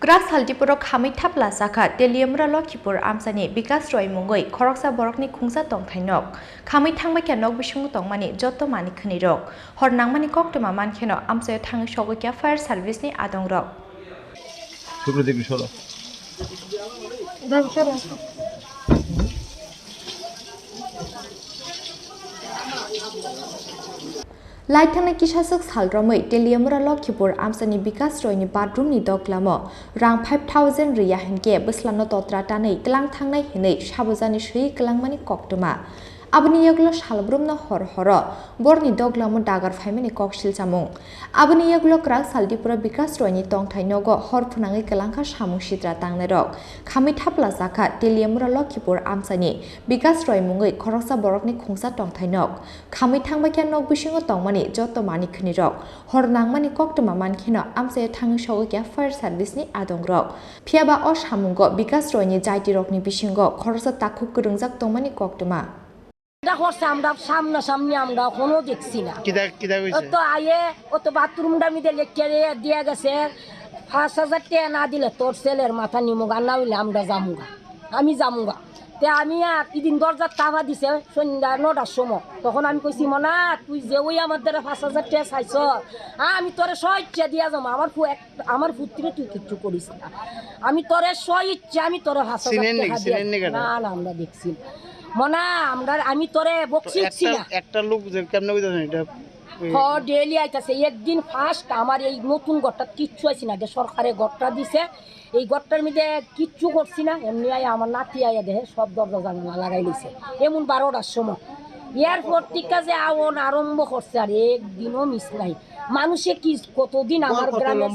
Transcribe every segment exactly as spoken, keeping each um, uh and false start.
Kwrak sal Tripura khamwi thapla sakha Teliamura Lokhipur amchaini Bikas Roy mungwi khoroksa borokni khungsa tongthai nok. Khamwi thangbaikha nok bisingo tongmani joto manwi khwnirok. Hor nangmani koktwma mankheno amchaio thangwi sogwikha fire service ni adongrok. Laithangni kisaswk sal romwi Teliamura Lokhipur amchaini Bikas Royni bathroomni doglamo rang five thousand rwya hinkhe bwslano totra tanwi tlang thangnai hinwi sabujani swiwi kwlangmani koktwma. Aboni yagulo salbrumno hor horo borni doglamo dagar phaimani kok silchamung. Aboni yagulo kwrak sal Tripura Bikas Royni tongthai nogo hor phwnangwi kwlangkha samung sitra tangnairok. Khamwi thapla sakha Teliamura Lokhipur amchaini Bikas Roy mungwi khoroksa borokni khungsa tongthai nok. Khamwi thangbaikha nok bisingo tongmani joto manwi khwnirok. Hor nangmani koktwma mankheno amchaio thangwi sogwikha fire service ni adongrok. Phiyaba o samungo Bikas Royni jaitirokni bisingo khoroksa takhuk kwrwngjak tongmani koktwma. এটা করছে, আমরা সামনাসামনি আমরা কোনো দেখছি না। কিতা, কিতা কইছে? ও তো আয়ে, ও তো বাথরুমটা মিদে লেখিয়া দিয়া গেছে, পাঁচ হাজার টাকা না দিলে তোর ছেলের মাথা নিমুগা, না হইলে আমরা যামুগা, আমি যামুগা। তে আমি আর ইদিন দরজার তালা দিছে সন্ধ্যা নটার সময়, তখন আমি কইছি, "মনা, তুই যে ওই আমার দ্বারা পাঁচ হাজার টাকা চাইছ, আমি তোরে স্বেচ্ছা দিয়া যাবো, আমার ফু-, এক-, আমার পুত্রে তুই কিচ্ছু করিস না, আমি তোরে স্বেচ্ছা, আমি তোরে পাঁচ হাজার চিনেন নাকি? টাকা দিয়া চিনেন নাকি যাবো।" না, না, আমরা দেখছি না। মনা, আমরা, আমি তোরে বকশিস একটা, না। একটা লোক যে কেমনে কইতাছেন এটা? ওই হ, ডেইলি আইতাছে। একদিন ফার্স্ট আমার এই নতুন ঘরটা কিচ্ছু আইছে না, যে সরকারে ঘরটা দিছে, এই ঘরটার মধ্যে কিচ্ছু করছি না, এমনি আয়া আমার নাতি আয়া দেখে সব দরজা জানালা লাগাই লইছে, এমন বারোটার সময়। এরপর থেকে যে আওন আরম্ভ করছে, আর একদিনও মিস নাই। মানুষে কি কতদিন আমার গ্রামে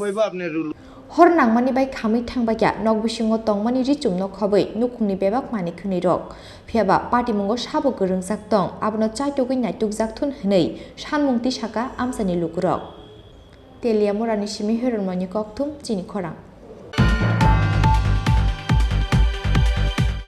Hor nangmani bai khamwi thangbaikha nok bisingo tongmani richumno khobwi nukhungni bebak manwi khwnirok. Phiyaba patimungo sabo kwrwngjak tong, abono chaitogwi naitukjak thun hwnwi sanmung tisaka amchaini lukurok. Teliamurani simi Hironmoini kokthum chini khorang.